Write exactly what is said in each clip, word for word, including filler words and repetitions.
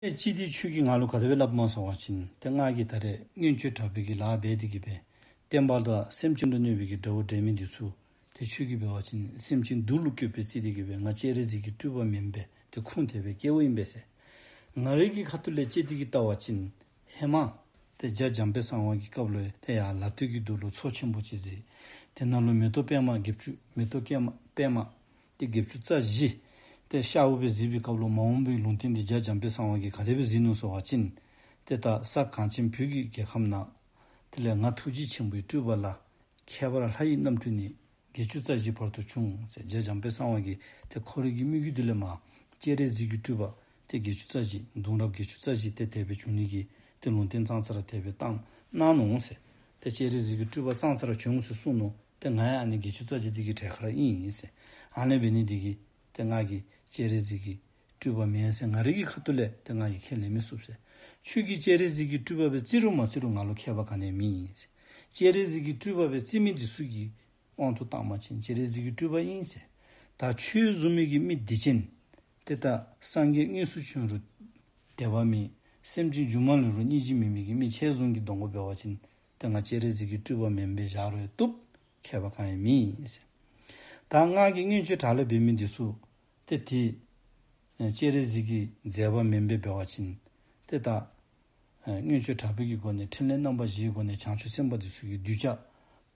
ཨེ་ཅི་སྟེ་ཁྱོད་ཀྱིས་ང་ལུ་ག་དེ་སྦེ་སླབ་སྨོ་ཟེར་བ་ཅིན་ཏེ་ང་གིས་ད་རེས་མངོན་སྤྱོད་དྲག་པོའི་གི་ལཱ་འབད་དེ་གི་སྦེ་བསྟན་པ་དང་སེམས་ཅན་ལུ་གནོད་པའི་གི་དགྲ་བོ་འདྲེ་མི་འདི་ཚུ་ཏེ་ཁྱོད་ཀྱིས་འབད་བ་ཅིན་སེམས་ཅན་སྡུག་ལུ་བཀོད་པའི་རྩིས་དེ་གི་སྦེ་ང་སྤྱན་རས་གཟིགས་ཀྱི་སྤྲུལ་པ་མེན་པས། ཏེ་ཁུངས་དེ་སྦེ་བཀལཝ་ཨིན་པས་ཟེར། ང་རའི་གི་ཁ་ཐུག་ལས་དཔྱད་དེ་གི་བལྟ་བ་ཅིན་ཧེ་མ་ཏེ་རྒྱ་འཇམ་དཔལ་གསང་བ་གི་སྐབས་ལུ་ཏེ་ཡར་ལ་སྟོད་ཀྱི་རྡོ་ལུ་མཚོ་ཆེན་པོ་ཅིག་གཟིགས། དེ་ནང་ལུ་མེ་ཏོག་པདྨ་བརྒྱད་ཅུ་མེ་ཏོག་པདྨ་པདྨ་ཏེ་བརྒྱད་ཅུ་རྩ་བཞི་ཏེ་ཤརཝ་སྦེ་གཟིགས་པའི་སྐབས་ལུ་མ་འོངས་པའི་ལུང་བསྟན་འདི་རྒྱ་འཇམ་དཔལ་གསང་བ་གིས་ག་དེ་སྦེ་གཟིགས་ནུག་ཟེར་བ་ཅིན་ཏེ་ད་ས་གངས་ཅན་བོད་ཀྱི་རྒྱལ་ཁམས་ནང་དེ་ལས་ང་ཐུགས་རྗེ་ཆེན་པོའི་སྤྲུལ་པ་ལ་ཁྱད་པར་ལྷ་ཡི་རྣམ་འཕྲུལ་ནི། བརྒྱད་ཅུ་རྩ་བཞི་བར་དུ་བྱུང་ཟེར། རྒྱ་འཇམ་དཔལ་གསང་བ་གིས་ཏེ་ཁོ་རའི་གི་མོས་གུས་འདི་ལས་མར་སྤྱན་རས་གཟིགས་ཀྱི་སྤྲུལ་པ་ཏེ་བརྒྱད་ཅུ་རྩ་བཞི་གདུང་རབས་བརྒྱད་ཅུ་རྩ་བཞི་ཏེ་དེ་སྦེ་བྱུང་ནི་གི་ཏེ་ལུང་བསྟན་ཙང་ཙ་ར་དེ་སྦེ་བཏང་གནང་ནུག་ཟེར། ཏེ་སྤྱན་རས་གཟིགས་ཀྱི་སྤྲུལ་པ་ཙང་ཙ་ར་བྱུང་ཟེར་གསུངས་ནུག། ཏེ་ང་ཡང་ཨ་ནི་བརྒྱད་ཅུ་རྩ་བཞི་འདི་གི་གྲས་ཁར་ཨིན་ཟེར། ཨ་ནི་འབད་ནི་འདི་གིས་ཏེ་ང་གིས་སྤྱན་རས་གཟིགས་ཀྱི་སྤྲུལ་པ་མེན་ཟེར་ང་རའི་གི་ཁ་ཐུག་ལས་ཏེ་ང་གིས་ཁས་ལེན་མི་ཚུགས་ཟེར། ཁྱོད་ཀྱིས་སྤྱན་རས་གཟིགས་ཀྱི་སྤྲུལ་པ་སྦེ་བརྩི་རུང་མ་བརྩི་རུང་ང་ལུ་ཁྱད་པར་ག་ནི་ཡང་མེད་ཟེར། སྤྱན་རས་གཟིགས་ཀྱི་སྤྲུལ་པ་སྦེ་བརྩི་མི་འདི་ཚུ་གི་དབང་དུ་བཏང་བ་ཅིན་སྤྱན་རས་གཟིགས་ཀྱི་སྤྲུལ་པ་ཨིན་ཟེར། ད་ཁྱོད་བཟུམ་མའི་གི་མི་སྡིག་ཅན་ཏེ་ད་སངས་རྒྱས་དངོས་སུ་བྱོན་རུང་དད་པ་མེད། སེམས་ཅན་སྒྱུ་མ་ལེན་རུང་སྙིང་རྗེ་མེད་མི་གི་མི་ཁྱོད་བཟུམ་གྱི་གདོང་ཁར་འབད་བ་ཅིན་ཏེ་ང་སྤྱན་རས་གཟིགས་ཀྱི་སྤྲུལ་པ་མེན་པས་བཞག་རུང་བཏུབ། ཁྱད་པར་གང་ཡང་མེད་ཟེར། ད་ང་གིས་མངོན་སྤྱོད་དྲག་ལས་འབད་མི་འདི་ཚུ་ཏེ་དེ་ཨེ་སྤྱན་རས་གཟིགས་ཀྱི་མཛད་པ་མེན་པས་འབད་བ་ཅིན་ཏེ་ད་ཨེ་མངོན་སྤྱོད་དྲག་པོའི་གི་སྒོ་ནས་ཕྲིན་ལས་རྣམ་པ་བཞིའི་སྒོ་ནས་བྱང་ཆུབ་སེམས་དཔའ་འདི་ཚུ་གིས་གདུལ་བྱ་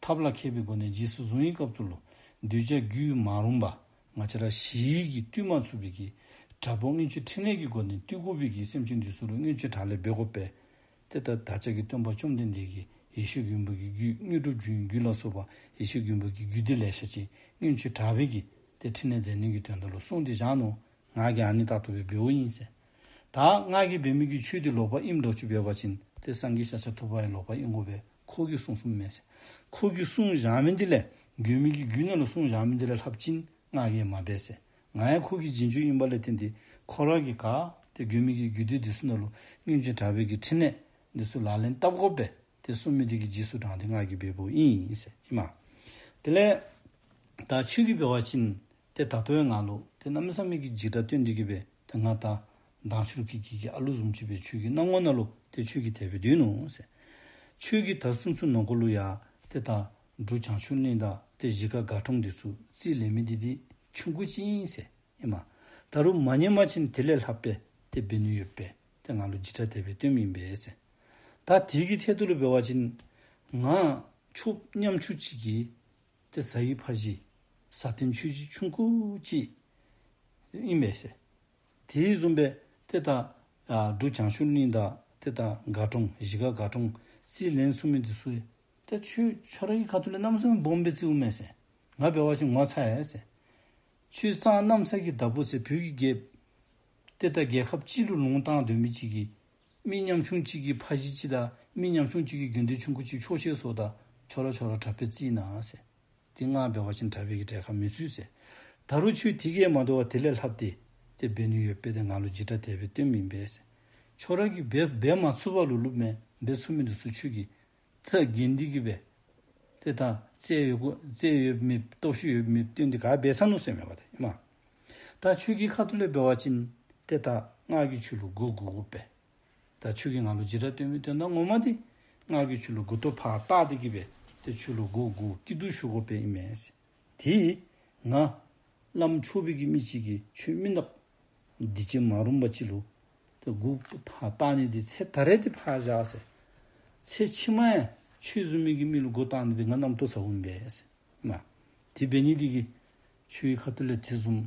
ཐབས་ལ་མཁས་པའི་སྒོ་ནས་རྗེས་སུ་བཟུང་བའི་སྐབས་སུ་ལུ་གདུལ་བྱ་རྒྱུད་མ་རུངས་པ་ང་བཅས་ར་ཞི་བའི་གི་བཏུལ་མ་ཚུགས་པའི་གི་དྲག་པོ་མངོན་སྤྱོད་ཕྲིན་ལས་ཀྱི་སྒོ་ནས་བཏུལ་དགོ་པའི་གི་སེམས་ཅན་འདི་ཚུ་ལུ་མངོན་སྤྱོད་དྲག་ལས་འབད་དགོ་པས། ཏེ་ད་བདག་ཅག་གི་སྟོན་པ་བཅོམ་ལྡན་འདས་ཀྱིས་ཡེ་ཤེས་མགོན་པོ་གི་རྒྱུད་དངོས་གྲུབ་འབྱུང་བའི་རྒྱུད་ལ་སོགས་པ་ཡེ་ཤེས་མགོན་པོ་གི་རྒྱུད་སྡེ་ལེ་ཤ་ཅིག་མངོན་སྤྱོད་དྲག་པོའི་གི་ཏེ་ཕྲིན་ལས་མཛད་ནི་གི་དོན་དག་ལུ་གསུངས་ཏེ་བཞག་ནུག། ང་གིས་ཨ་ནི་ལྟར་དུ་སྦེ་འབདཝ་ཨིན་ཟེར། ད་ང་གིས་འབད་མི་གི་ཆོས་འདི་ལོག་པ་ཨིནམ་འདྲཝ་ཅིག་འབད་བ་ཅིན་ཏེ་སངས་རྒྱས་ཤཱཀྱ་ཐུབ་པ་ཡང་ལོག་པ་ཨིན་དགོ་པས། ཁོ་གིས་གསུངས་གསུངསམ་མས་ཟེར། ཁོ་གིས་གསུངས་བཞག་མི་འདི་ལས་མགོན་པོའི་གི་རྒྱུད་ནང་ལུ་གསུངས་བཞག་མི་འདི་ལས་ལྷགཔ་ཅིག་ང་གིས་མ་འབད་ཟེར། ང་ཡང་ཁོ་གི་རྗེས་འཇུག་ཨིན་པ་ལས་བརྟེན་ཏེ་ཁོ་ར་གིས་ག་ཏེ་མགོན་པོའི་གི་རྒྱུད་སྡེ་འདི་ཚུ་ནང་ལུ་མངོན་སྤྱོད་དྲག་པོའི་གི་ཕྲིན་ལས་འདི་ཚུ་ལག་ལེན་འཐབ་དགོ་པས། ཏེ་གསུངས་མི་འདི་གིས་རྗེས་སུ་འབྲངས་ཏེ་ང་གིས་འབདཝ་ཨིན་ཟེར་ཨིན་མས། དེ་ལས་ད་ཁྱོད་ཀྱིས་འབད་བ་ཅིན་ཏེ་ད་ལྟོ་ཡང་ང་ལུ་ཏེ་གནམ་མེད་ས་མེད་ཀྱི་འཇིགས་སྐྲག་སྟོན་ཏེ་གི་སྦེ་ཏེ་ང་ད་མདངས་ཆུ་རུ་ཀི་ཀི་གི་ཨ་ལུ་བཟུམ་ཅིག་སྦེ་ཁྱོད་ཀྱི་སྣང་ངོ་ནང་ལུ་ཏེ་ཁྱོད་ཀྱིས་དེ་སྦེ་སྡོད་ནུག་ཟེར། ཁྱོད་ཀྱིས་ད་ཚུན་ཚོད་ནང་འཁོད་ལུ་ཡང་ཏེ་ད་འབྲུག་བྱང་ཆུབ་གླིང་དང་ཏེ་གཞིས་ཀ་དགའ་གྲོང་འདི་ཚུ་རྩིས་ལེན་མི་འདི་ཏེ་ཆུང་ཀུ་ཅིག་ཨིན་ཟེར་ཨིན་མས། ད་རུང་མ་ཉནམ་ཅིན་དེ་ལས་ལྷག་པའི་ཏེ་འབད་ནི་ཡོད་པས། ཏེ་ང་ལུ་འཇིགས་སྐྲག་དེ་སྦེ་སྟོནམ་ཨིན་པས་ཟེར། ད་དེ་གི་ཐད་དུ་ལུ་འབད་བ་ཅིན་ང་ཕྱོགས་ཉམ་ཆུང་ཅིག་གི་ཏེ་གཟའ་ཡི་ཕ་གཞིས་ས་སྟེང་ཆོས་གཞིས་ཆུང་ཀུ་ཅིག་ཨིན་པས་ཟེར། དེ་བཟུམ་སྦེ་ཏེ་ད་ཨ་འབྲུག་བྱང་ཆུབ་གླིང་དང་ཏེ་ད་དགའ་གྲོང་གཞིས་ཀ་དགའ་གྲོང་རྩིས་ལེན་ཚུགས་མི་འདི་ཚུ་ཏེ་ཁྱོད་ཁྱོད་ར་གི་ཁ་ཐུག་ལས་གནམ་མེད་ས་མེད་སྦོམ་སྦེ་བརྩིཝ་མས་ཟེར། ང་འབད་བ་ཅིན་ངོ་ཚ་ཡི་ཟེར། ཁྱོད་གཙང་གནམ་ས་གི་བདག་པོ་ཟེར་བོད་ཀྱི་རྒྱལཔོ་ཏེ་ད་རྒྱལ་ཁབ་སྤྱི་ལུ་ལུང་བཏང་སྡོད་མི་ཅིག་གིས་མི་ཉམ་ཆུང་ཅིག་གི་ཕ་གཞིས་ཅིག་དང་མི་ཉམ་ཆུང་ཅིག་གི་དགོན་སྡེ་ཆུང་ཀུ་ཅིག་ཕྱོགས་ཆས་སོརཝ་ད་ཁྱོད་ར་ཁྱོད་ར་དྲག་པོ་སྦེ་བརྩིཝ་ཨིན་ན་ཟེར། ཏེ་ང་འབད་བ་ཅིན་དྲག་པོའི་གི་གྲལ་ཁར་མི་ཚུད་ཟེར། ད་རུང་ཁྱོད་དེ་གིས་མ་དོ་བར་དེ་ལས་ལྷག་སྟེ་ཏེ་འབད་ནི་ཡོད་པས། ཏེ་ང་ལུ་འཇིགས་སྐྲག་དེ་སྦེ་སྟོནམ་ཨིན་པས་ཟེར། ཁྱོད་ར་གིས་འབད་འབད་མ་ཚུགས་པ་ལུ་ལུསཔ་མས། འབད་ཚུགས་མི་འདི་ཚུ་ཁྱོད་ཀྱིས་ཚ་གྱང་འདི་གིས་སྦེ་ཏེ་ད་རྩལ་ཡོད་གོ་རྩལ་ཡོད་མི་སྟོབས་ཤུགས་ཡོད་མི་སྟོན་ཏེ་ག་འབད་ཚར་ནུག་ཟེར་མས་པ་ཏེ་ཨིན་མས། ད་ཁྱོད་ཀྱི་ཁ་ཐུག་ལས་འབད་བ་ཅིན་ཏེ་ད་ང་གིས་ཁྱོད་ལུ་མགུ་སྒུར་དགོ་པས། ད་ཁྱོད་ཀྱིས་ང་ལུ་འཇིགས་སྐྲག་སྟོན་མི་དོན་དག་ངོ་མ་འདི་ང་གིས་ཁྱོད་ལུ་མགུ་ཏོ་ཕར་བཏགས་ཏེ་གི་སྦེ་ཏེ་ཁྱོད་ལུ་མགུ་སྒུར་སྐྱིད་སྡུག་ཞུ་དགོ་པས་ཨིན་མས་ཟེར། ཏེ་ང་བླམ་ཆོས་པའི་གི་མི་ཅིག་གིས་ཁྱོད་མི་ནགཔ་སྡིག་ཅན་མ་རུངས་པ་ཅིག་ལུ་ཏེ་མགུ་ཕར་བཏགས་ནི་འདི་ཚེ་ད་རེས་འདི་ཕར་བཞག་ཟེར། ཚེ་ཕྱི་མ་ཡང་ཁྱོད་བཟུམ་མའི་གི་མི་ལུ་མགུ་བཏགས་ནི་འདི་ང་རྣམ་རྟོག་ཟཝ་ཨིན་པས་ཟེར། མ་དེ་འབད་ནི་འདི་གིས་ཁྱོད་ཀྱི་ཁ་ཐུག་ལས་དེ་བཟུམ་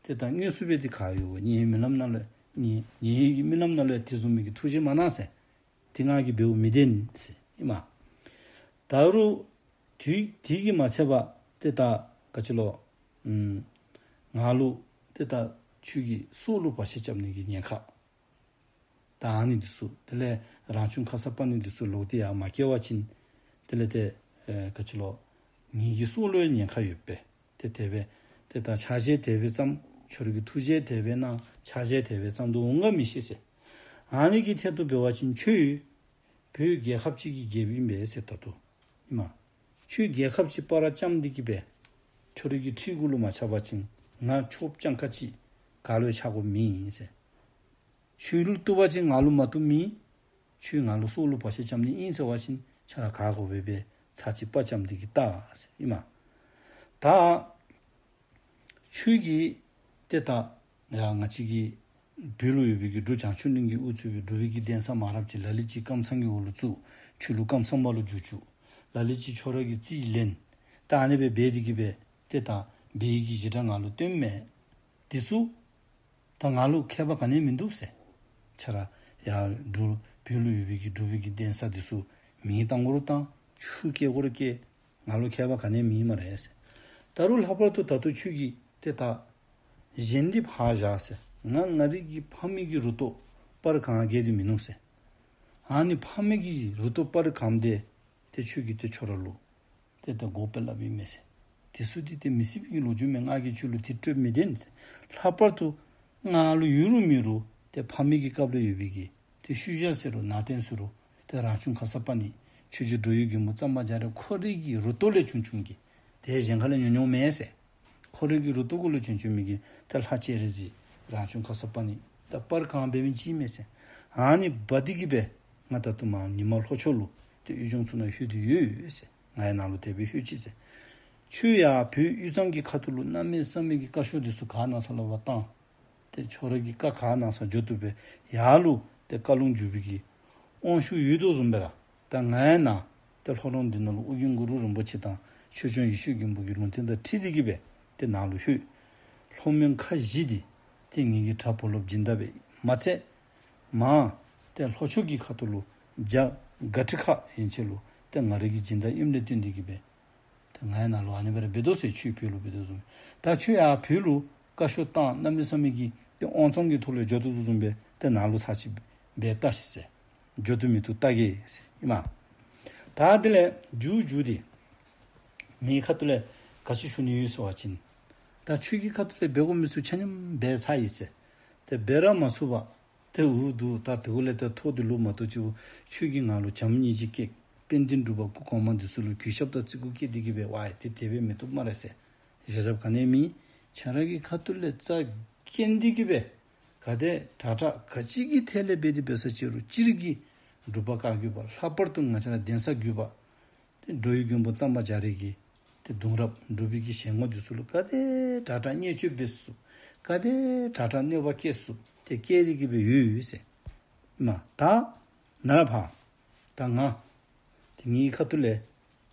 ཏེ་ད་དངོས་སུ་སྦེ་འདི་ག་ཡོད་ངེའི་རྨི་ལམ་ནང་ལུ་ངེའི་ངེའི་གི་རྨི་ལམ་ནང་ལུ་དེ་བཟུམ་མའི་གི་ཐུགས་བཞེད་མ་གནང་ཟེར། དེ་ང་གིས་འབདཝ་མི་བདེན་ཟེར་ཨིན་མས། ད་རུང་དེ་དེ་གིས་མ་ཚད་པར་ཏེ་ད་ག་ཅི་ལོ། ཨམ་ང་ལུ་ཏེ་ད་ཁྱོད་ཀྱི་སྲོག་ལུ་བར་ཆད་རྐྱབ་ནི་གི་ཉེན་ཁ་ད་ཨ་ནི་འདི་ཚུ་དེ་ལས་རང་བྱུང་ཁ་སར་པ་ཎི་འདི་ཚུ་ལོག་སྟེ་ཡར་མ་སྐྱེལ་བ་ཅིན་དེ་ལས་ཏེ་ཨེ་ག་ཅི་ལོ། ངེ་གི་སྲོག་ལུ་ཡང་ཉེན་ཁ་ཡོད་པས། ཏེ་དེ་སྦེ་ཏེ་ད་ཕྱག་བཞེས་དེ་སྦེ་བརྩམས། ཁྱོད་ར་གི་ཐུགས་བཞེད་དེ་སྦེ་གནང་། ཕྱག་བཞེས་དེ་སྦེ་བརྩམས་དོ་འོང་ག་མི་ཤེས་ཟེར། ཨ་ནི་གི་ཐད་དུ་འབད་བ་ཅིན་ཁྱོད་བོད་རྒྱལ་ཁབ་ཅིག་གི་རྒྱལཔོ་ཨིན་པས་ཟེར། ད་ལྟོ་ཨིན་མས། ཁྱོད་རྒྱལ་ཁབ་ཅིག་སྤར་ར་བཅམ་སྟེ་གི་སྦེ་ཁྱོད་ར་གི་ཁྲི་གུ་ལུ་མ་ཆགས་པ་ཅིན་ང་ཆོསཔ་སྤྱང་ཀ་ཅིག་ག་ལུ་ཡང་ཆགས་དགོཔ་མེད་ཟེར། ཁྱོད་ལུ་བཏུབ་པ་ཅིན་ང་ལུ་མ་བཏུབ་མེད། ཁྱོད་ང་ལུ་སྲོག་ལུ་བར་ཆད་རྐྱབ་ནི་ཨིན་ཟེར་བ་ཅིན་ཁྱོད་ར་ག་དགོ་པའི་སྦེ་ཚར་གཅིག་དཔའ་བཅམ་སྟེ་གིས་བལྟ་ཟེར་ཨིན་མས། ད་ཁྱོད་ཀྱིས་ཏེ་ད་ཡ་ང་བཅས་ཀྱི་བོད་ལུ་ཡོད་པའི་གི་འབྲུག་བྱང་ཆུབ་གླིང་གི་དབུ་གཙོས་པའི་འབྲུག་པའི་གི་གདན་ས་མང་རབས་ཅིག་ལ་ལུ་ཅིག་ཀམ་ཚང་གི་འོག་ལུ་བཙུགས། ཁྱོད་ལུ་ཀམ་ཚང་པ་ལུ་བསྒྱུར་བཅུག། ལ་ལུ་ཅིག་ཁྱོད་ར་གིས་རྩིས་ལེན། ད་ཨ་ནི་སྦེ་འབད་དེ་གིས་སྦེ་ཏེ་ད་འབད་བའི་གི་ཞེ་དྲག་ང་ལུ་སྟོན་མས། དེ་ཚུ་ད་ང་ལུ་ཁྱད་པར་ག་ནི་མིན་འདུག་ཟེར། ཁྱོད་ར་ཡར་འབྲུག་བོད་ལུ་ཡོད་པའི་གི་འབྲུག་པའི་གི་གདན་ས་དེ་ཚུ་མེ་བཏང་དགོ་རུང་བཏང་། ཆུ་བསྐྱལ་དགོ་རུང་བསྐྱལ། ང་ལུ་ཁྱད་པར་ག་ནི་མེད་སྨ་རེ་ཟེར། ད་རུང་ལྷག་པར་དུ་ད་ལྟོ་ཁྱོད་ཀྱིས་ཏེ་ད་གཞན་འདི་ཕར་བཞག་ཟེར། ང་ང་རའི་གི་ཕ་མའི་གི་རུ་ཏོ་སྤར་གང་བཀལ་ཏེ་མིན་ནུག་ཟེར། ཨ་ནི་ཕ་མའི་གི་རུ་ཏོ་སྤར་གངམ་དེ་ཏེ་ཁྱོད་ཀྱིས་ཏེ་ཁྱོད་ར་ལུ་ཏེ་ད་དགོ་པས་སླབ་ཨིན་མས་ཟེར། དེ་ཚུ་འདི་ཏེ་མི་སྲིད་པའི་གི་ལོ་རྒྱུས་མས། ང་གིས་ཁྱོད་ལུ་དེ་སྤྲོད་མི་བདེན་ཟེར། ལྷག་པར་དུ་ང་ལུ་ཡོད་རུང་མེད་རུང་ཏེ་ཕ་མའི་གི་སྐབས་ལུ་ཡོད་པའི་གི་ཏེ་ཤུལ་བཞག་ཟེར་རུང་ནང་རྟེན་ཟེར་རུང་ཏེ་རང་བྱུང་ཁརྶ་པཱ་ཎི་ཆོས་རྗེ་འགྲོ་བའི་མགོན་པོ་གཙང་པ་རྒྱ་རས་ཁོ་རའི་གི་རུ་ཏོ་ལས་བྱུང་བྱུང་གི། ཏེ་གཞན་ཁ་ལས་ཉོ་ཉོཝ་མེན་ཟེར། ཁོ་རའི་གི་རུ་ཏོ་གུ་ལུ་བྱོན་བྱོན་མི་གི་ཏེ་ལྷ་སྤྱན་རས་གཟིགས་རང་བྱུང་ཁརྶ་པཱ་ཎི་ད་སྤར་གང་འབད་མི་ཅིག་མས་ཟེར། ཨ་ནི་འབག་སྟེ་གིས་སྦེ་ང་ད་ལྟོ་མར་ཉི་མ་ལྷོ་ཕྱོགས་ལུ་ཏེ་དབུས་རྒྱ་མཚོ་ནང་ལྷོད་དེ་ཡོད་ཟེར། ང་ཡང་ནཱ་ལུ་དེ་སྦེ་ལྷོད་ཅི་ཟེར། ཁྱོད་ཡར་བོད་དབུས་གཙང་གི་ཁ་ཐུག་ལུ་གནམ་མེད་ས་མེད་ཀྱི་བཀའ་ཤོག་འདི་ཚུ་ག་ནང་ས་ལུ་བ་བཏང་། ཏེ་ཁྱོད་ར་གི་བཀའ་ག་ནང་ས་འགྱོ་བཏུབ་པའི་ཡར་ལུ་ཏེ་བཀའ་ལུང་བསྒྱུར་བའི་གི་དབང་ཤུགས་ཡོད་དོ་བཟུམ་སྦེ་ར། ད་ང་ཡང་ནཱ་ཏེ་ལྷོ་རོང་འདི་ནང་ལུ་ཨོ་རྒྱན་གུ་རུ་རིན་པོ་ཆེ་དང་ཆོས་སྐྱོང་ཡེ་ཤེས་མགོན་པོ་གི་ལུང་བསྟན་དང་འཁྲིལ་ཏེ་གིས་སྦེ་ཏེ་ནཱ་ལུ་ལྷོད། ལྷོ་མོན་ཁ་བཞི་འདི་ཏེ་ངེ་གི་གྲྭ་བུ་སློབ་སྦྱིན་བདག་སྦེ་མ་ཚད། མར་ཏེ་ལྷོ་ཕྱོགས་ཀྱི་ཁ་ཐུག་ལུ་རྒྱ་ག་ཁྲི་ཁ་ཡན་ཆད་ལུ་ཏེ་ང་རའི་གི་སྦྱིན་བདག་ཨིནམ་ལས་བརྟེན་ཏེ་གིས་སྦེ་ཏེ་ང་ཡང་ནཱ་ལུ་ཨ་ནི་སྦེ་ར་འབད་དོ་ཟེར། ཁྱོད་བོད་ལུ་འབད་དོ་བཟུམ། ད་ཁྱོད་ཡར་བོད་ལུ་བཀའ་ཤོག་བཏང་གནམ་མེད་ས་མེད་ཀྱི་ཏེ་དབང་བཙོང་གི་ཐོག་ལས་འགྱོ་དོ་བཟུམ་སྦེ་ཏེ་ནཱ་ལུ་ཚར་གཅིག་འབད་བལྟ་ཤིག་ཟེར། འགྱོ་བཏུབ་མི་བཏུབ་བལྟ་གེ་ཟེར་ཨིན་མས། ད་དེ་ལས་མཇུག་མཇུག་འདི་ངེའི་ཁ་ཐུག་ལས་ག་ཅི་ཞུ་ནི་ཡོད་ཟེར་བ་ཅིན་ད་ཁྱོད་ཀྱི་ཁ་ཐུག་ལས་འབད་དགོ་མི་ཚུ་ཆ་མཉམ་འབད་ཚར་ཡི་ཟེར། ཏེ་འབད་ར་མ་ཚུགས་པར་ཏེ་འུ་སྡུག་ད་དེ་གུ་ལས་ཏེ་ཐོག་འདི་ལུ་མ་གཏོགས་ཅིག་ཁྱོད་ཀྱིས་ང་ལུ་བྱམས་སྙིང་རྗེ་བསྐྱེད། དཔལ་ལྡན་འབྲུག་པ་སྐུ་གོང་མ་འདི་ཚུ་ལུ་གུས་ཞབས་དང་བརྩི་བཀུར་བསྐྱེད་དེ་གིས་སྦེ་ཝའི་ཏེ་དེ་སྦེ་མི་བཏུབ་སྨ་རེ་ཟེར། བཞག་བཞགཔ་ག་ནི་མེད། ཁྱོད་ར་གི་ཁ་ཐུག་ལས་རྩ་འགེངས་ཏེ་གིས་སྦེ་ག་དེ་དྲག་དྲག་ག་ཅི་གི་ཐད་ལས་འབད་དེ་འབད་ས་ཅིག་རུང་སྤྱིར་གྱི་འབྲུག་པ་བཀའ་བརྒྱུད་པ་ལྷག་པར་དུ་ང་བཅས་ར་གདན་ས་བརྒྱུད་པ་ཏེ་འགྲོ་བའི་མགོན་པོ་གཙང་པ་རྒྱ་རས་ཀྱི་ཏེ་གདུང་རབས་འབྲུག་པའི་གི་ཞལ་ངོ་འདི་ཚུ་ལུ་ག་དེ་དྲག་དྲག་བརྙས་བཅོས་འབད་ཚུགས། ག་དེ་དྲག་དྲག་གནོད་པ་བསྐྱལ་ཚུགས། ཏེ་བསྐྱལ་ཏེ་གིས་སྦེ་ཡོད་ཡོད་ཟེར། མ་ད་ནཱ་ཕར་ད་ང་ཏེ་ངེའི་ཁ་ཐུག་ལས་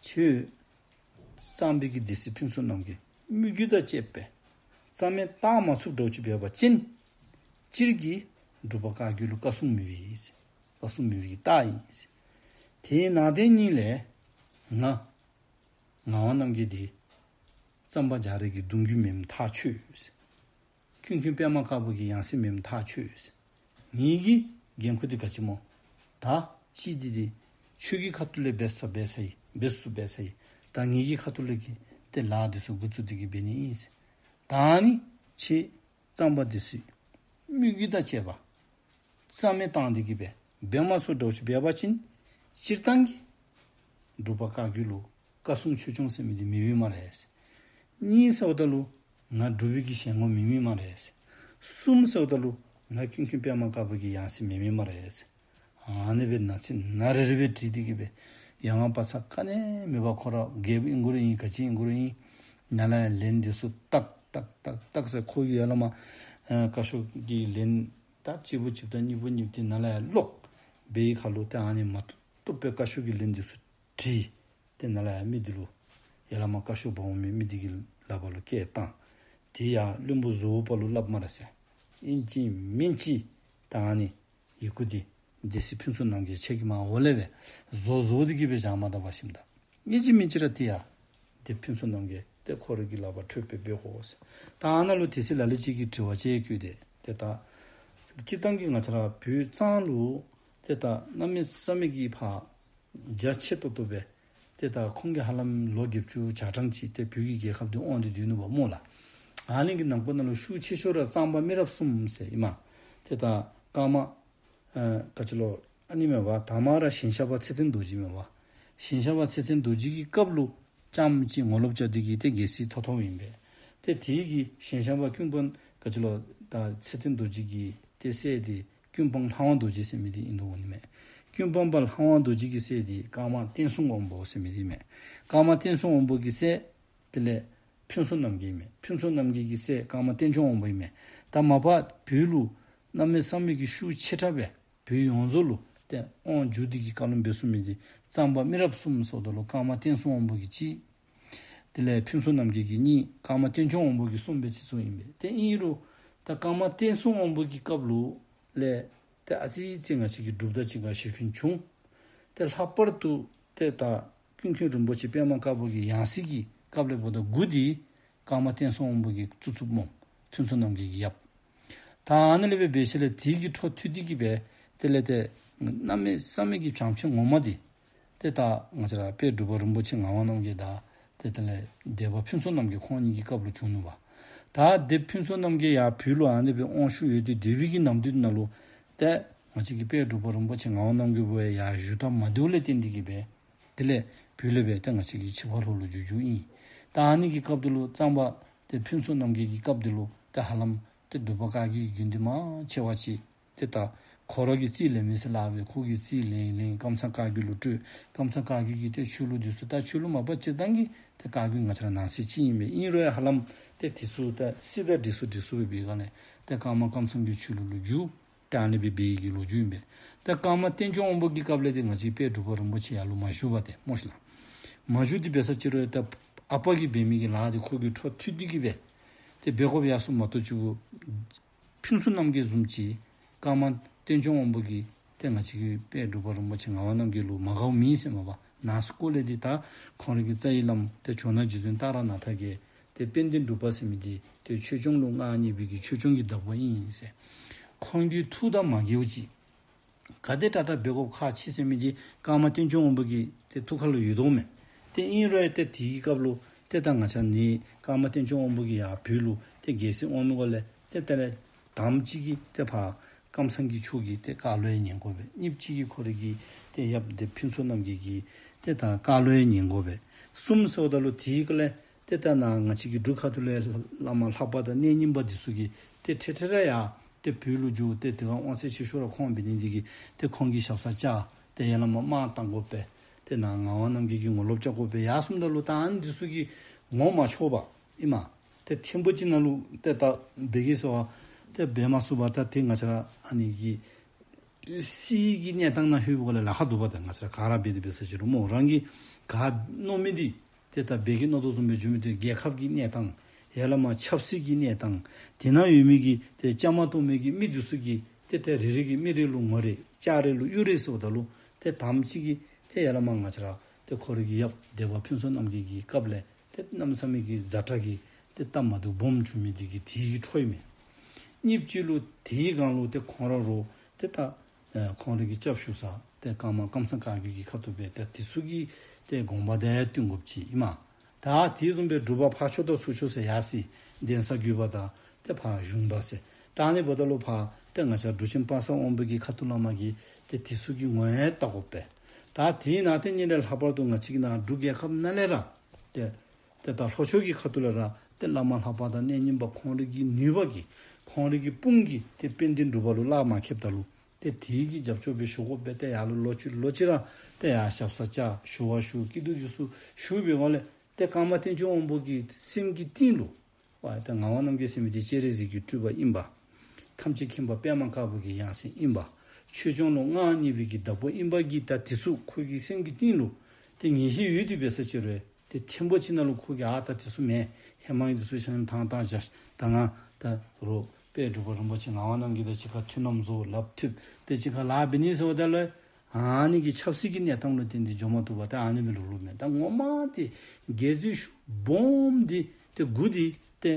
ཁྱོད་གཙང་པའི་གི་སྡེ་སྲིད་ཕུན་ཚོགས་རྣམ་རྒྱལ་མོས་གུས་དང་བཅས་པའི་རྩ་མེད་བཏང་མ་ཚུགསཔ་འདྲཝ་ཅིག་འབད་བ་ཅིན་སྤྱིར་གྱི་འབྲུག་པ་བཀའ་བརྒྱུད་ལུ་བཀའ་སྲུང་མེད་པའི་ཟེར། བཀའ་སྲུང་མེད་པའི་གི་རྟགས་ཨིན་ཟེར། དེའི་ནང་དེ་ཉིད་ལས་ང་ངག་དབང་རྣམ་རྒྱལ་འདི་གཙང་པ་རྒྱ་རས་ཀྱི་གདུང་བརྒྱུད་མེནམ་ཐག་ཆོད་ཟེར། ཀུན་མཁྱེན་པདྨ་དཀར་པོ་གི་ཡང་སྲིད་མེནམ་ཐག་ཆོད་ཟེར། ངེ་གི་འགན་ཁུར་འདི་ག་ཅི་སྨོ། ད་ཅི་འདི་འདི་ཁྱོད་ཀྱི་ཁ་ཐུག་ལས་འབད་ས་འབད་ས་ཡི་འབད་ཚུགས་འབད་ས་ཡི། ད་ངེ་གི་ཁ་ཐུག་ལས་ཀྱི་ཏེ་ལཱ་འདི་ཚུ་འགོ་བཙུགས་ཏེ་གིས་འབད་ནི་ཨིན་ཟེར། ད་ནི་ཁྱེད་གཙང་པ་སྡེ་སྲིད་མོས་གུས་དང་བཅས་པ་རྩ་མེད་བཏང་སྟེ་གིས་སྦེ་འབད་མ་ཚུགསཔ་འདྲཝ་ཅིག་འབད་བ་ཅིན་སྤྱིར་བཏང་གི་འབྲུག་པ་བཀའ་བརྒྱུད་ལུ་བཀའ་སྲུང་ཆོས་སྐྱོང་ཟེར་མི་འདི་མེད་པས་སྨ་རེ་ཟེར། གཉིས་ཟེརཝ་ད་ལུ་ང་འབྲུག་པའི་གི་ཞལ་ངོ་མེད་མི་སྨ་རེ་ཟེར། གསུམ་ཟེརཝ་ད་ལུ་ང་ཀུན་མཁྱེན་པདྨ་དཀར་པོ་གི་ཡང་སྲིད་མེད་མི་སྨ་རེ་ཟེར། ཨ་ནི་སྦེ་ནང་གསེས་ནང་རེ་རེ་སྦེ་དྲིས་ཏེ་གིས་སྦེ་ཡ་ང་པ་ཚ་ག་ནི་མེད་པར་ཁོ་ར་རྒྱལཔོ་ཨིན་དགོ་རུང་ཨིན་ག་ཅི་ཨིན་དགོ་རུང་ཨིན། ནཱ་ལས་ཡར་ལན་འདི་ཚུ་ཏག་ཏག་ཏག་ཏག་ཟེར་ཁོ་གིས་ཡར་ལས་མར་ཨ་བཀའ་ཤོག་གི་ལན་ད་གཅིག་པོ་གཅིག་དང་གཉིས་པོ་གཉིས་པོ་ཏེ་ནཱ་ལས་ཡར་ལོག་སྦེ་ཡི་ཁ་ལུ་ཏེ་ཨ་ནི་མ་བཏུབ་བཏུབ་སྦེ་བཀའ་ཤོག་གི་ལན་འདི་ཚུ་བྲིས། ཏེ་ནཱ་ལས་ཡར་མི་འདི་ལུ་ཡར་ལས་མར་བཀའ་ཤོག་འབག་འོང་མི་མི་འདི་གི་ལག་པ་ལུ་བསྐྱལ་བཏང་། དེ་ཡང་བློན་པོ་བཟོ་བོ་པ་ལུ་སླབ་སྨ་རེ་ཟེར། ཨིན་ཅི་མིན་ཅི་ད་ཨ་ནི་ཡི་གུ་འདི་སྡེ་སྲིད་ཕུན་ཚོགས་རྣམ་རྒྱལ་ཁྱེད་ཀྱིས་མར་འོག་ལས་སྦེ་བཟོ་བཟོ་སྟེ་གིས་སྦེ་བཞག་མ་ད་པ་ཞིནམ་ད་ཨིན་ཅི་མིན་ཅི་ར་ཏེ་ཡ་སྡེ་ཕུན་ཚོགས་རྣམ་རྒྱལ་ཏེ་ཁོ་རའི་གི་ལག་པར་འཕྲོད་པའི་འབད་དགོ་ཟེར། ད་ཨ་ནཱ་ལུ་དེ་ཚེ་ལ་ལུ་ཅིག་གིས་དྲི་བ་ཅིག་བཀོད་དེ་ཏེ་ད་སྤྱིར་བཏང་གི་ང་བཅས་ར་བོད་གཙང་ལུ་ཏེ་ད་གནམ་མེད་ས་མེད་ཀྱི་ཕར་རྒྱ་ཆེ་ཏོག་ཏོ་སྦེ་ཏེ་ད་ཁོང་གིས་ཧ་ལམ་ལོ་བརྒྱད་ཅུ་གྱ་གྲངས་ཅིག་ཏེ་བོད་ཀྱི་རྒྱལ་ཁབ་འདི་དབང་སྟེ་སྡོད་ནུག་པ་སྨོ་ལགས། ཨ་ནི་གི་ནང་འཁོད་ནང་ལུ་ཤུགས་ཆེ་ཤོས་ར་གཙང་པ་མི་རབས་གསུམ་ཟེར་ཨིན་མས། ཏེ་ད་ཀརྨ་ཨ་ག་ཅི་ལོ་ཨ་ནི་མེན་པ། དང་པ་ར་ཞིང་ཤག་པ་ཚེ་བརྟན་རྡོ་རྗེ་མེན་པ། ཞིང་ཤག་པ་ཚེ་བརྟན་རྡོ་རྗེ་གི་སྐབས་ལུ་རྐྱངམ་ཅིག་ངོ་ལོག་རྐྱབ་སྟེ་གིས་ཏེ་རྒྱལ་སྲིད་ཐོབ་ཐོབཔ་ཨིན་པས། ཏེ་དེ་གི་ཞིང་ཤག་པ་ཀུན་དཔོན་ག་ཅི་ལོ་ད་ཚེ་བརྟན་རྡོ་རྗེ་གི་ཏེ་སྲས་འདི་ ཀུན་སྤངས་ལྷ་དབང་རྡོ་རྗེ་ཟེར་མི་འདི་ཨིན་དོ་འོང་ནི་མས། ཀུན་སྤངས་པ་ལྷ་དབང་རྡོ་རྗེ་གི་སྲས་འདི་ཀརྨ་བསྟན་སྲུང་དབང་པོ་ཟེར་མི་འདི་མས། ཀརྨ་བསྟན་སྲུང་དབང་པོ་གི་སྲས་དེ་ལས་ཕུན་ཚོགས་རྣམ་རྒྱལ་མས། ཕུན་ཚོགས་རྣམ་རྒྱལ་གྱི་སྲས་ཀརྨ་བསྟན་སྐྱོང་དབང་པོ་ཨིན་མས། ད་མ་པ་བོད་ལུ་གནམ་མེད་ས་མེད་ཀྱི་ཤུགས་ཆེ་དྲགས་སྦེ་བོད་ཡོངས་རྫོགས་ལུ་ཏེ་དབང་བསྒྱུར་ཏེ་གི་བཀའ་སློབ་འབད་ཚུགས་མི་འདི་གཙང་པ་མི་རབས་གསུམ་ཟེརཝ་ད་ལུ་ཀརྨ་བསྟན་སྲུང་དབང་པོ་གིས་གཅིག། དེ་ལས་ཕུན་ཚོགས་རྣམ་རྒྱལ་གྱིས་གཉིས། ཀརྨ་བསྟན་སྐྱོང་དབང་པོ་གིས་གསུམ་སྦེ་ཅིག་ཚུགས་ཨིན་པས། ཏེ་ཨིན་རུང་ད་ཀརྨ་བསྟན་སྲུང་དབང་པོ་གི་སྐབས་ལུ་ལས་ཏེ་ཨ་ཙི་ཅིག་ང་བཅས་ཀྱི་འབྲུག་དང་གཅིག་ཁར་ཞེ་འཁོན་བྱུང་། ཏེ་ལྷག་པར་དུ་ཏེ་ད་ཀུན་མཁྱེན་རིན་པོ་ཆེ་པདྨ་དཀར་པོ་གི་ཡང་སྲིད་ཀྱི་སྐབས་ལས་འབདཝ་ད་འགོ་འདི་ཀརྨ་བསྟན་སྲུང་དབང་པོ་གིས་བཙུགས་བཙུགསཔ་སྨོ། ཕུན་ཚོགས་རྣམ་རྒྱལ་གྱི་ཡབ། ད་ཨ་ནི་ལས་སྦེ་འབད་ཞིནམ་ལས་དེ་གི་འཕྲོ་མཐུད་དེ་གི་སྦེ་དེ་ལས་ཏེ་གནམ་མེད་ས་མེད་ཀྱི་བྱམས་ཆེན་ངོ་མ་འདི་ཏེ་ད་ང་བཅས་ར་དཔལ་འབྲུག་པ་རིན་པོ་ཆེ་ངག་དབང་རྣམ་རྒྱལ་དང་ཏེ་དེ་ལས་སྡེ་པ་ཕུན་ཚོགས་རྣམ་རྒྱལ་ཁོང་གཉིས་ཀྱི་སྐབས་ལུ་བྱུང་ནུག་པ། ད་སྡེ་ཕུན་ཚོགས་རྣམ་རྒྱལ་ཡར་བོད་ལུ་ཨ་ནི་སྦེ་དབང་ཤུགས་ཡོད་དེ་སྡོད་པའི་གི་ནམ་དུས་ནང་ལུ་ཏེ་ང་བཅས་ཀྱི་དཔལ་འབྲུག་པ་རིན་པོ་ཆེ་ངག་དབང་རྣམ་རྒྱལ་འབད་བ་ཡར་བཞུགས་ཐངས་མ་བདེཝ་ལས་བརྟེན་ཏེ་གི་སྦེ་དེ་ལས་བོད་ལས་སྦེ་ཏེ་ང་བཅས་ཀྱི་ཆིབས་ཁ་ལྷོ་ལུ་བསྒྱུར་བསྒྱུརཝ་ཨིན། ད་ཨ་ནི་གི་སྐབས་དེ་ལུ་གཙང་པ་ཏེ་ཕུན་ཚོགས་རྣམ་རྒྱལ་གྱི་སྐབས་དེ་ལུ་ཏེ་ཧ་ལམ་ཏེ་འབྲུག་པ་བཀའ་བརྒྱུད་ཀྱི་དགེ་འདུན་མང་ཆེ་བ་ཅིག་ཏེ་ད་ཁོ་ར་གིས་རྩིས་ལེན་མི་ཟེར་སླབ་པས། ཁོ་གིས་རྩིས་ལེན་ལེན་ཀམ་ཚང་བཀའ་བརྒྱུད་ལུ་སྤྲོད། ཀམ་ཚང་བཀའ་བརྒྱུད་ཀྱིས་ཏེ་ཆོས་ལུགས་འདི་ཚུ་ད་ཆོས་ལུགས་མ་པ་སྤྱིར་བཏང་གི་ཏེ་བཀའ་བརྒྱུད་ང་བཅས་ར་ནང་གསེས་ཅིག་ཨིན་པས། ཨིན་རུང་ཡང་ཧ་ལམ་ཏེ་དེ་ཚུ་ཏེ་སྲིད་དང་སྒྲིག་སྲོལ་སྒྲིག་སྲོལ་སྦེ་འབད་སྒང་ལས་ཏེ་ཀརྨ་ཀམ་ཚང་གི་ཆོས་ལུགས་ལུ་བསྒྱུར། ཏེ་ཨ་ནི་སྦེ་འབད་བའི་གི་ལོ་རྒྱུས་ཨིན་པས། ཏེ་ཀརྨ་བསྟན་སྐྱོང་དབང་པོ་གི་སྐབས་ལས་ཏེ་ང་བཅས་དཔལ་འབྲུག་པ་རིན་པོ་ཆེ་ཡར་ལུ་མ་བཞུགས་པས་ཏེ་སྨོ་ཤིག་ལགས། མ་བཞུགས་ཏེ་འབད་ས་ཅིག་རུང་ཏེ་ཨ་པ་གིས་འབད་མི་གི་ལཱ་འདི་ཁོ་གིས་འཕྲོ་མཐུད་དེ་གིས་སྦེ་ཏེ་འབད་དགོཔ་ཡར་སོངམ་མ་གཏོགས་ཅིག་ཕུན་ཚོགས་རྣམ་རྒྱལ་བཟུམ་ཅིག་ཀརྨ་བསྟན་སྐྱོང་དབང་པོ་གིས་ཏེ་ང་བཅས་ཀྱི་དཔལ་འབྲུག་པ་རིན་པོ་ཆེ་ངག་དབང་རྣམ་རྒྱལ་ལུ་མ་དགའཝ་མེད་ཟེར་མ་པ་ནང་སྐོར་ལས་འདི་ད་ཁོང་རའི་གི་རྩ་བའི་བླམ་ཏེ་ཇོ་ནང་རྗེ་བཙུན་ཏཱ་ར་ནཱ་ཐ་གིས་ཏེ་དཔལ་ལྡན་འབྲུག་པ་ཟེར་མི་འདི་ཏེ་ཆོས་སྐྱོང་ལུ་མངའ་བརྙེས་པའི་གི་ཆོས་སྐྱོང་གི་བདག་པོ་ཨིན་ཟེར། ཁོང་གི་ཐུགས་དང་མ་འགལཝ་ཅིག་ག་དེ་དྲག་དྲག་འབད་དགོཔ་ཁག་ཆེ་ཟེར་མི་འདི་ཀརྨ་བསྟན་སྐྱོང་དབང་པོ་གི་ཏེ་ཐུགས་ཁ་ལུ་ཡོད་དོ་མས། ཏེ་ཨིན་རུང་ཡང་ཏེ་དེའི་སྐབས་ལུ་ཏེ་ད་ང་བཅས་ནི་ཀརྨ་བསྟན་སྐྱོང་དབང་པོ་གིས་ཡར་བོད་ལུ་ཏེ་རྒྱལ་སྲིད་དབང་མི་སྒང་ལས་ཏེ་དེ་ལས་དང་པ་ཅིག་གིས་ཏེ་ཕར་ཀམ་ཚང་གི་ཕྱོགས་ཀྱི་ཏེ་བཀའ་སློབ་ཡང་ཉན་དགོ་པས། གཉིས་པ་ཅིག་གིས་ཁོ་རའི་གི་ཏེ་ཡབ་ཏེ་ཕུན་ཚོགས་རྣམ་རྒྱལ་གྱི་ཏེ་ད་བཀའ་སློབ་ཡང་ཉན་དགོ་པས། གསུམ་ཟེརཝ་ད་ལུ་དེའི་སྐབས་ལས་ཏེ་ད་ནཱ་ང་བཅས་ཀྱི་འབྲུག་ཁ་ཐུག་ལས་བླ་མ་ལྷ་པ་དང་གནས་རྙིང་པ་འདི་ཚུ་གིས་ཏེ་ཁྲིག་ཁྲི་ར་ཡར་ཏེ་བོད་ལུ་བསྒྱུར། ཏེ་དེ་སྒང་དབང་ཚད་ཆེ་ཤོས་ར་ཁོང་འབད་ནི་འདི་གིས་ཏེ་ཁོང་གི་ཞབས་སར་བཅར། ཏེ་ཡར་བླ་མ་དམག་བཏང་དགོ་པས། ཏེ་ནཱ་ངག་དབང་རྣམ་རྒྱལ་གྱི་ངོ་ལོག་རྐྱབ་དགོ་པས་ཡར་སོངམ་ད་ལུ་ད་ཨ་ནི་འདི་ཚུ་གིས་ངོ་མ་ཆོད་པས་ཨིན་མས། ཏེ་ཐེངས་པོ་ཅིག་ནང་ལུ་ཏེ་ད་འབད་གེ་ཟེར་བ་ཏེ་འབད་མ་ཚུགས་པར་ད་ཏེ་ང་བཅས་ར་ཨ་ནི་གི་སྲིད་ཀྱི་གནས་སྟངས་ནང་ལྷོད་པའི་སྒང་ལས་ལཱ་ཁག་འདུག་པ། ད་ང་བཅས་ར་ག་ར་འབད་དེ་འབད་ས་ཅིག་རུང་མོ་རང་གིས་ག་མནོ་མི་འདི་ཏེ་ད་འབད་གེ་མནོ་དོ་བཟུམ་སྦེ་འགྱོ་མི་འདི་རྒྱལ་ཁབ་ཀྱི་གནས་སྟངས་ཡར་བླ་མ་ཆབ་སྲིད་ཀྱི་གནས་སྟངས་དེ་ནང་ཡོད་མི་གི་ཏེ་བཅའ་མར་གཏོགས་མི་གི་མི་འདི་ཚུ་གིས་ཏེ་ཏེ་རེ་རེ་གིས་མི་རེ་ལུ་ངོ་རེ་ལྕགས་རེ་ལུ་གཡུ་རེ་ཟེརཝ་ད་ལུ་ཏེ་དང་པ་ཅིག་གིས་ཏེ་ཡར་བླ་མ་ང་བཅས་ར་ཏེ་ཁོ་རའི་གི་ཡབ་སྡེ་པ་ཕུན་ཚོགས་རྣམ་རྒྱལ་གྱི་སྐབས་ལས་ཏེ་གནམ་མེད་ས་མེད་ཀྱི་ཛ་དྲག་གི་ཏེ་སྟབས་མ་བདེཝ་སྦོམ་བྱུང་མི་འདི་གིས་དེ་གི་འཕྲོ་ཨིན་མས། གཉིས་པ་ཅིག་ལུ་དེའི་སྒང་ལུ་ཏེ་ཁོང་ར་རུང་ཏེ་ད་ཨེ་ཁོང་རའི་གི་སྐྱབས་ཞུ་ས་ཏེ་ཀརྨ་ཀམ་ཚང་བཀའ་བརྒྱུད་ཀྱི་ཁ་ཐུག་སྦེ་ཏེ་དེ་ཚུ་གི་ཏེ་དགོངས་པ་དང་ཡང་བསྟུན་དགོཔ་ཅིག་ཨིན་མས། ད་དེ་བཟུམ་སྦེ་འབྲུག་པ་ཕར་ཕྱོགས་དང་ཚུར་ཕྱོགས་ཟེར་ཡར་སི་གདན་ས་བརྒྱུད་པ་དང་ཏེ་ཕར་གཞུང་པ་ཟེར་ད་ཨ་ནི་འབདཝ་ད་ལུ་ཕར་ཏེ་ང་བཅས་འབྲུག་ཆེན་དཔག་བསམ་དབང་པོ་གི་ཁ་ཐུག་ལས་མར་གྱི་ཏེ་དེ་ཚུ་གི་ངོ་ཡང་བལྟ་དགོ་པས། ད་དེའི་ནང་ཏེ་ཉིད་ལས་ལྷག་པར་དུ་ང་བཅས་ཀྱི་ནཱ་འབྲུག་རྒྱལ་ཁབ་ནང་ལས་ར་ཏེ་ཏེ་ད་ལྷོ་ཕྱོགས་ཀྱི་ཁ་ཐུག་ལས་ར་ཏེ་བླ་མ་ལྷ་པ་དང་གནས་རྙིང་པ་ཁོང་རའི་གི་ནུས་པ་གིས་ཁོང་རའི་གི་དཔུང་གིས་ཏེ་དཔལ་ལྡན་འབྲུག་པ་ལུ་གླགས་མ་ཁེལཝ་ད་ལུ་ཏེ་དེ་གི་རྒྱབ་སྐྱོར་སྦེ་ཞུ་དགོ་པས། ཏེ་ཡར་ལུ་ལོ་གཅིག་ལོ་གཅིག་ར་ཏེ་ཡར་ཞབས་སར་བཅར་ཞུ་བ་ཞུ་སྐྱིད་སྡུག་འདི་ཚུ་ཞུ་བའི་སྒང་ལས་ཏེ་ཀརྨ་བསྟན་སྐྱོང་དབང་པོ་གི་སེམས་ཀྱི་གཏིང་ལུ་ཝ་ཏེ་ངག་དབང་རྣམ་རྒྱལ་ཟེར་མི་འདི་སྤྱན་རས་གཟིགས་ཀྱི་སྤྲུལ་པ་ཨིན་པ། ཐམས་ཅད་མཁྱེན་པ་པདྨ་དཀར་པོ་གི་ཡང་སྲིད་ཨིན་པ། ཆོས་སྐྱོང་ལུ་མངའ་བརྙེས་པའི་གི་བདག་པོ་ཨིན་པ་གིས་ད་དེ་ཚུ་ཁོ་གི་སེམས་ཀྱི་གཏིང་ལུ་ཏེ་ངེས་ཤེས་ཡོད་དེ་འབད་ས་ཅིག་རུང་ཏེ་ཐེངས་པོ་ཅིག་ནང་ལུ་ཁོ་གིས་ཨ་ད་དེ་ཚུ་མེན། ཧེ་མ་གི་དེ་ཚུ་ཆ་མཉམ་དང་དང་བཞག་ད་ང་ད་རུང་དཔལ་འབྲུག་པ་རིན་པོ་ཆེ་ངག་དབང་རྣམ་རྒྱལ་དང་གཅིག་ཁར་ཐུན་མཚམས་བཟོ་ལགཔ་མཐུད་དེ་གཅིག་ཁར་ལཱ་འབད་ནི་ཟེརཝ་ད་ལུ་ཨ་ནི་གི་ཆབ་སྲིད་ཀྱི་གནས་སྟངས་ལུ་བརྟེན་ཏེ་འགྱོ་མ་བཏུབ་པ་ཏེ་ཨ་ནི་སྦེ་ལུ་ལུ་མས། ད་ངོ་མ་ཏེ་དགེ་ཚུལ་ཤུགས་སྦོམ་འདི་ཏེ་འགོ་འདི་ཏེ་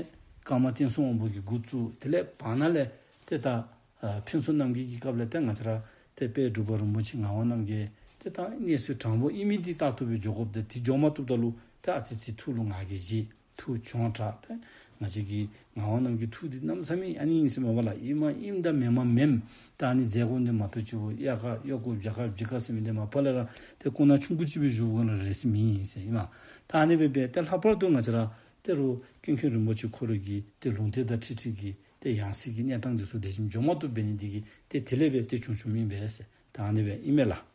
ཀརྨ་བསྟན་སྲུང་དབང་པོ་གིས་འགོ་བཙུགས། དེ་ལས་བར་ན་ལས་ཏེ་ད་ཨ་ཕུན་ཚོགས་རྣམ་རྒྱལ་གྱི་སྐབས་ལས་ཏེ་ང་བཅས་ར་ཏེ་དཔལ་འབྲུག་པ་རིན་པོ་ཆེ་ངག་དབང་རྣམ་རྒྱལ་ཏེ་ད་གནས་ཚུལ་དྲང་པོ་ཨིན་མི་འདི་ལྟ་བཏུབ་སྦེ་འགྱོ་དགོཔ་ཏེ་དེ་འགྱོ་མ་བཏུབ་ད་ལུ་ཏེ་ཨ་ཙི་ཙི་ཐུགས་ལུ་ང་རྒྱལ་བཞེས། ཐུགས་གྱོང་དྲགས། ཏེ་ང་བཅས་ཀྱི་ངག་དབང་རྣམ་རྒྱལ་ཐུགས་འདི་གནམ་མེད་ས་མེད་ཨ་ནི་ཨིན་ཟེར་མ་པ་ལགས། ཨིནམ་ཨིནམ་དང་མེནམ་མེནམ་ད་ཨ་ནི་མཛད་དགོ་ནི་མ་གཏོགས་ཅིག་གཡག་ག་གཡོག་གུ་བྱ་ག་བྱི་ག་ཟེར་མི་འདི་མ་པ་ལས་ར་ཏེ་སྐུ་ན་ཆུང་ཀུ་ཅིག་སྦེ་བཞུགས་པའི་སྒང་ལས་རེ་ས་མེད་ཟེར་ཨིན་མས། ད་ཨ་ནི་སྦེ་འབད་ཏེ་ལྷག་པར་དུ་ང་བཅས་ར་ཏེ་རུང་ཀུན་མཁྱེན་རིན་པོ་ཆེ་ཁོ་ར་གི་ཏེ་ལུང་བསྟན་དང་འཁྲིལ་འཁྲིལ་གྱི་ ཏེ་ཡང་སྲིད་ཀྱི་གནས་སྟངས་འདི་ཚུ་ལེགས་ཤོམ་འགྱོ་མ་བཏུབ་འབད་ནི་འདི་གིས་ཏེ་དེ་ལས་འབད་ཏེ་བྱུང་བྱུངམ་ཨིན་པས་ཟེར། ད་ཨ་ནི་སྦེ་ཨིན་མས་ལགས།